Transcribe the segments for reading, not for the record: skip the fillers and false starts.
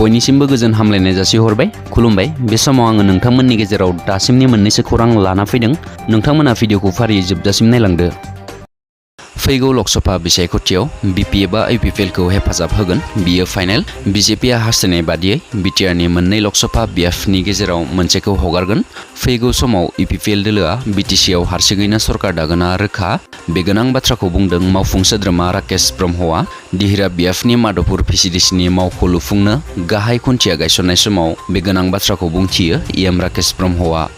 बयनिसिमबो गोजोन हामलायनाय जासिहरबाय खुलुमबाय बे समाव आङो नोंथांमोननि गेजेराव दासिमनि मोननैसो खौरां लाना फैदों नोंथांमोना भिडिअखौ फारियै जोबजासिम नायलांदो फैगौ लकसभा बिसायख'थियाव BPF आ UPPL खौ हेफाजाब होगोन बियो फाइनाल BJP आ हास्थायनाय बादियै BTR नि मोननै लकसभा बिएफनि गेजेराव मोनसेखौ हगारगोन फैगौ समाव UPPL दोलोआ BTC आव हारसिङैनो सरकार दागोना रोखा बे गोनां बाथ्राखौ बुंदों मावफुं सोद्रोमा राकेश ब्रह्मआ दिहिरा बिएफनि माधवपुर PCDC नि मावख' लुफुंनो गाहाय खुन्थिया गायसननाय समाव बे गोनां बाथ्राखौ बुंथियो EM राकेश ब्रह्मआ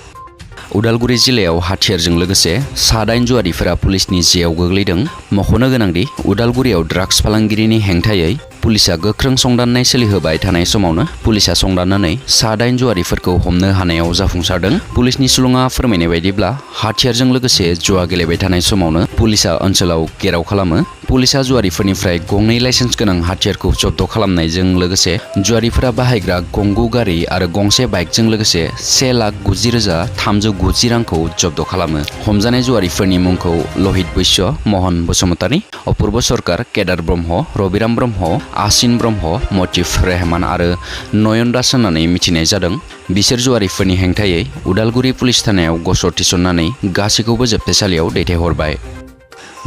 उदालगुरि जिल्लायाव हाथियारजों लोगोसे 8 जुवारिफोरा पुलिसनि जेयाव गोग्लैदों मख'नो गोनांदि उदालगुरियाव ड्राग्स फालांगिरिनि हेंथायै पुलिसा गोख्रों संदाननाय सोलिहोबाय थानाय समावनो पुलिसा संदाननानै 8 जुवारिफोरखौ हमनो हानायाव जाफुंसारदों पुलिसनि सुलुङा फोरमायनाय बायदिब्ला हाथियारजों लोगोसे जुवा गेलेबाय थानाय समावनो पुलिसा ओनसोलाव घेराव खालामो पुलिसा जुवारिफोरनिफ्राय गंनै लाइसेन्स गोनां हाथियारखौ जब्द खालामनायजों लोगोसे जुवारिफोरा बाहायग्रा गंगु गारि आरो गंसे बाइकजों लोगोसे 1,90,390 रांखौ जब्द खालामो हमजानाय जुवारिफोरनि मुंखौ लहित बैश्य महन बसुमतारी अपूर्व सरकार केदार ब्रह्म रबिराम ब्रह्म आसिन ब्रह्म मतिफ रहमान आरो नयन दास होननानै मिथिनाय जादों बिसोर जुवारिफोरनि हेंथायै उदालगुरि पुलिस थानायाव गसर थिसननानै गासैखौबो जोबथेसालियाव दैथायहरबाय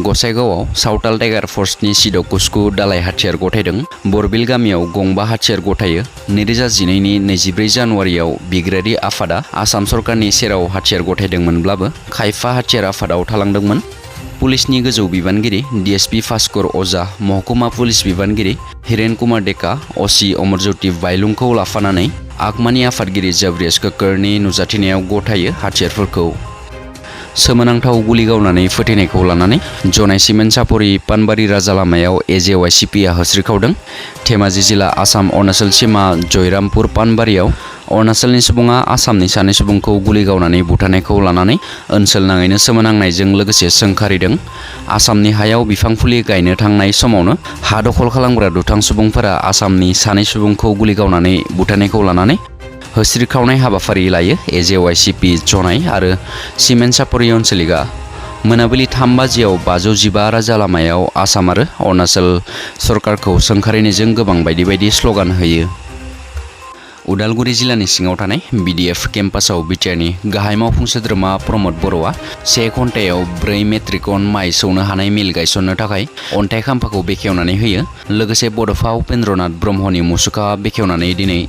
गसाइगावआव सावताल टाइगार फर्सनि सिद' कुस्कु दालाय हाथियार गथायदों बरबिल गामियाव गंबा हाथियार गथायो 2012 नि 24 जानुवारियाव बिग्रायारि आफादा आसाम सरकारनि सेराव हाथियार गथायदोंमोनब्लाबो खायफा हाथियार आफादाव थालांदोंमोन पुलिसनि गोजौ बिबानगिरि DSP भास्कर अजा महकुमा पुलिस बिबानगिरि हिरेन कुमार डेका OC अमरज्योति बायलुंखौ लाफानानै आगमानि आफादगिरि जबरियास कक्करनि नुजाथिनायाव गथायो हाथियारफोरखौ सोमोनांथाव गुलि गावनानै फोथैनायखौ लानानै जनाय सिमेन्ट सापरि पानबारि राजा लामायाव AJYCP आ होस्रिखावदों धेमाजि जिल्ला आसाम अरुणाचल सीमा जयरामपुर पानबारियाव अरुणाचलनि सुबुङा आसामनि सानै सुबुंखौ गुलि गावनानै बुथारनायखौ लानानै ओनसोल नाङैनो सोमोनांनायजों लोगोसे सोंखारिदों आसामनि हायाव बिफां फुलि गायनो थांनाय समावनो हा दखल खालामग्रा दुथां सुबुंफोरा आसामनि सानै सुबुंखौ गुलि गावनानै बुथारनायखौ लानानै होस्रिखावनाय हाबाफारि लायो AJYCP जनाय आरो सिमेन्ट सापरि ओनसोलिगा मोनाबिलि 3 बाजियाव 515 राजा लामायाव आसाम आरो अरुणाचल सरकारखौ सोंखारिनायजों गोबां बायदि स्लगान होयो उदालगुरि जिल्लानि सिङाव थानाय BDF केम्पासाव BTRनि गाहाय मावफुं सोद्रोमा प्रमद बर'आ 1 घन्टायाव 4 मेट्रिक टन माइ सौनो हानाय मिल गायसननो थाखाय अन्थाइ खाम्फाखौ बेखेवनानै होयो लोगोसे बड'फा उपेन्द्रनाथ ब्रह्मनि मुसुखा बेखेवनानै दिनै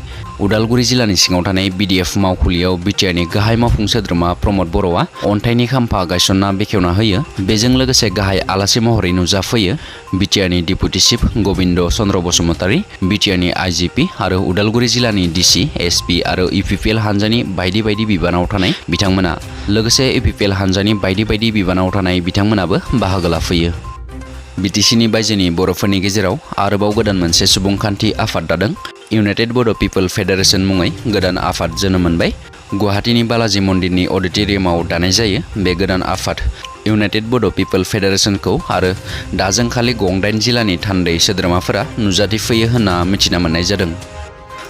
उदालगुरि जिल्लानि सिङाव थानाय BDF मावखुलियाव BTRनि गाहाय मावफुं सोद्रोमा प्रमद बर'आ अन्थाइनि खाम्फा गायसनना बेखेवना होयो बेजों लोगोसे गाहाय आलासि महरै नुजाफैयो BTRनि डिपुटि चिफ गबिन्द चन्द्र बसुमतारी BTRनि IGP आरो उदालगुरि जिल्लानि DC SP आरो UPPL हानजानि बायदि बिबानाव थानाय बिथांमोना लोगोसे UPPL हानजानि बायदि बिबानाव थानाय बिथांमोनाबो बाहागो लाफैयो BTCनि बायजोनि बर'फोरनि गेजेराव आरोबाव गोदान मोनसे सुबुंखान्थि आफाद दादों इउनाइटेड बड' पिपल फेडारेशन मुङै गोदान आफाद जोनोम मोनबाय गुवाहाटीनि बालाजी मन्दिरनि अडिट'रियामाव दानाय जायो बे गोदान आफाद इउनाइटेड बड' पिपल फेडारेशनखौ आरो दाजों खालि 8 जिल्लानि थान्दै सोद्रोमाफोरा नुजाथिफैयो होनना मिथिना मोननाय जादों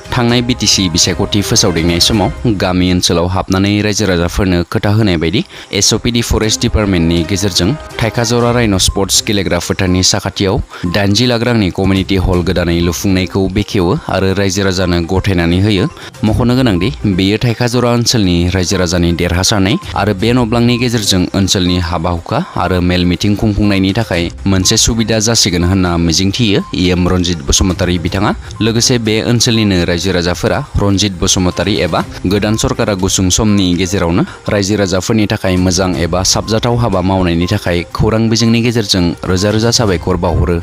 थांनाय BTC बिसायख'थि फोसावदिंनाय समाव गामि ओनसोलाव हाबनानै रायजो राजाफोरनो खोथा होनाय बायदि SOPD फरेस्ट डिपार्टमेन्टनि गेजेरजों थाइखाजरा राइन' स्पर्ट्स गेलेग्रा फोथारनि साखाथियाव 80 लाख रांनि कमिउनिटि हल गोदानै लुफुंनायखौ बेखेवो आरो रायजो राजानो गथायनानै होयो मख'नो गोनांदि बेयो थाइखाजरा ओनसोलनि रायजो राजानि देरहासारनाय आरो बे न'ब्लांनि गेजेरजों ओनसोलनि हाबा हुखा आरो मेल मिटिं खुंफुंनायनि थाखाय मोनसे सुबिदा जासिगोन होनना मिजिंथियो EM रन्जित बसुमतारी बिथाङा लोगोसे बे ओनसोलनिनो रायजो राजाफोरा रन्जित बसुमतारी एबा गोदान सरकारा गुसुं समनि गेजेरावनो रायजो राजाफोरनि थाखाय मोजां एबा साबजाथाव हाबा मावनायनि थाखाय खौरां बिजोंनि गेजेरजों रोजा साबायखर बावहरो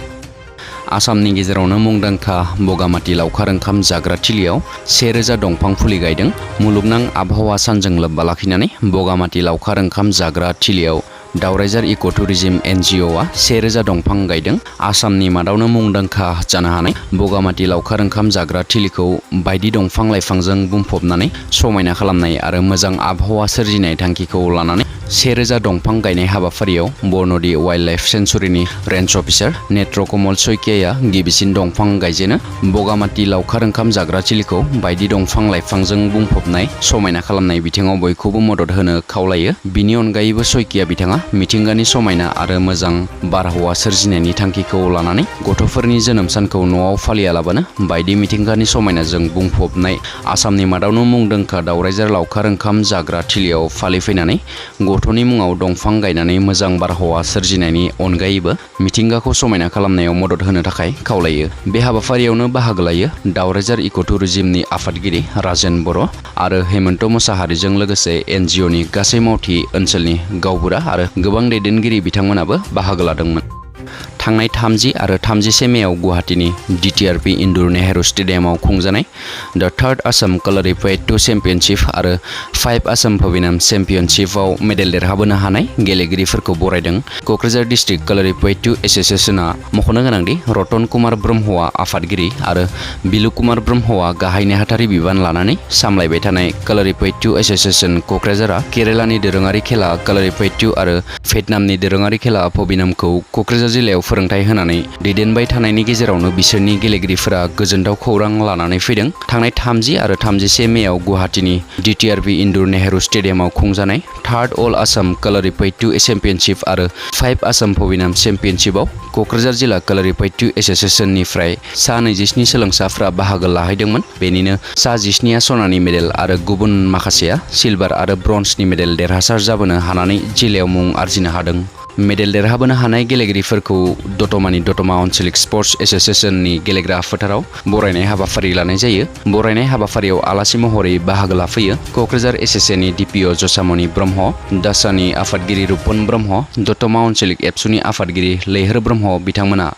आसामनि गेजेरावनो मुंदांखा बगामाथि लावखार ओंखाम जाग्रा थिलियाव 1000 दंफां फुलि गायदों मुलुगनां आबहावा सानजों लोब्बा लाखिनानै बगामाथि लावखार ओंखाम जाग्रा थिलियाव दावरायजार इक' टुरिजिम NGOआ 1000 दंफां गायदों आसामनि मादावनो मुंदांखा जानो हानाय बगामाथि लावखार ओंखाम जाग्रा थिलिखौ बायदि दंफां लाइफांजों बुंफबनानै समायना खालामनाय आरो मोजां आबहावा सोरजिनाय थांखिखौ लानानै 1000 दंफां गायनाय हाबाफारियाव बर'नदि वाइल्ड लाइफ सेंचुरीनि रेन्ज अफिसार नेत्रकमल सयकियाया गिबिसिन दंफां गायजेनो बगामाति लावखार ओंखाम जाग्रा थिलिखौ बायदि दंफां लाइफांजों बुंफबनाय समायना खालामनाय बिथिङाव बयखौबो मदद होनो खावलायो। बिनि अनगायैबो सयकिया बिथाङा मिथिंगानि समायना आरो मोजां बारहावा सोरजिनायनि थांखिखौ लानानै गथ'फोरनि जोनोम सानखौ न'आव फालियालाबानो बायदि मिथिंगानि समायनाजों बुंफबनाय आसामनि मादावनो मुंदांखा दावरायजार लावखार ओंखाम जाग्रा थिलियाव फालिफैनानै गथ'नि मुङाव दंफां गायनानै मोजां बारहावा सोरजिनायनि अनगायैबो मिथिंगाखौ समायना खालामनायाव मदद होनो थाखाय खावलायो। बे हाबाफारियावनो बाहागो लायो दावरायजार इक' टुरिज्मनि आफादगिरि राजेन बर' आरो हेमन्त मुसाहारिजों लोगोसे NGOनि गासै मावथि ओनसोलनि गावबुरा आरो गोबां दैदेनगिरि बिथांमोनाबो बाहागो लादोंमोन। थांनाय 30 आरो 31 मेआव गुवाहाटीनि DTRP इन्दुर नेहरू स्टेडियामाव खुंजानाय द थार्ड आसाम कलरिफाइड टू चेम्पियनशिप आरो 5 आसाम पविनाम चेम्पियनशिपआव मेडेल देरहाबोनो हानाय गेलेगिरिफोरखौ बरायदों। क'क्राझार डिस्ट्रिक्ट कलरिफाइड टू एस'सिएशनआ मख'नो गोनांदि रतन कुमार ब्रह्मआ आफादगिरि आरो बिलु कुमार ब्रह्मआ गाहाय नेहाथारि बिबान लानानै सामलायबाय थानाय कलरिफाइड टू एस'सिएशन क'क्राझारआ केरेलानि दोरोङारि खेला कलरिफाइड टू आरो भियेटनामनि दोरोङारि खेला पविनामखौ क'क्राझार जिल्लायाव फोरोंथाय होनानै दैदेनबाय थानायनि गेजेरावनो बिसोरनि गेलेगिरिफोरा गोजोनथाव खौरां लानानै फैदों। थांनाय 30 आरो 31 मेआव गुवाहाटीनि DTRP इन्दुर नेहरू स्टेडियामाव खुंजानाय थार्ड अल आसाम कलरिफाइड टू चेम्पियनशिप आरो 5 आसाम पविनाम चेम्पियनशिपआव क'क्राझार जिल्ला कलरिफाइड टू एस'सिएशननिफ्राय सा 27 सोलोंसाफ्रा बाहागो लाहैदोंमोन। बेनिनो सा 17आ सनानि मेडेल आरो गुबुन माखासेया सिलभार आरो ब्रन्जनि मेडेल देरहासार जाबोनो हानानै जिल्लायाव मुं आरजिनो हादों। मेडेल देरहाबोनो हानाय गेलेगिरिफोरखौ दतमानि दतमा आन्चलिक स्पर्ट्स एस'सिएशननि गेलेग्रा फोथाराव बरायनाय हाबाफारि लानाय जायो। बरायनाय हाबाफारियाव आलासि महरै बाहागो लाफैयो क'क्राझार SSAनि DPO जसामनि ब्रह्म, दासानि आफादगिरि रुपन ब्रह्म, दतमा आन्चलिक एबसुनि आफादगिरि लैहोर ब्रह्म बिथांमोना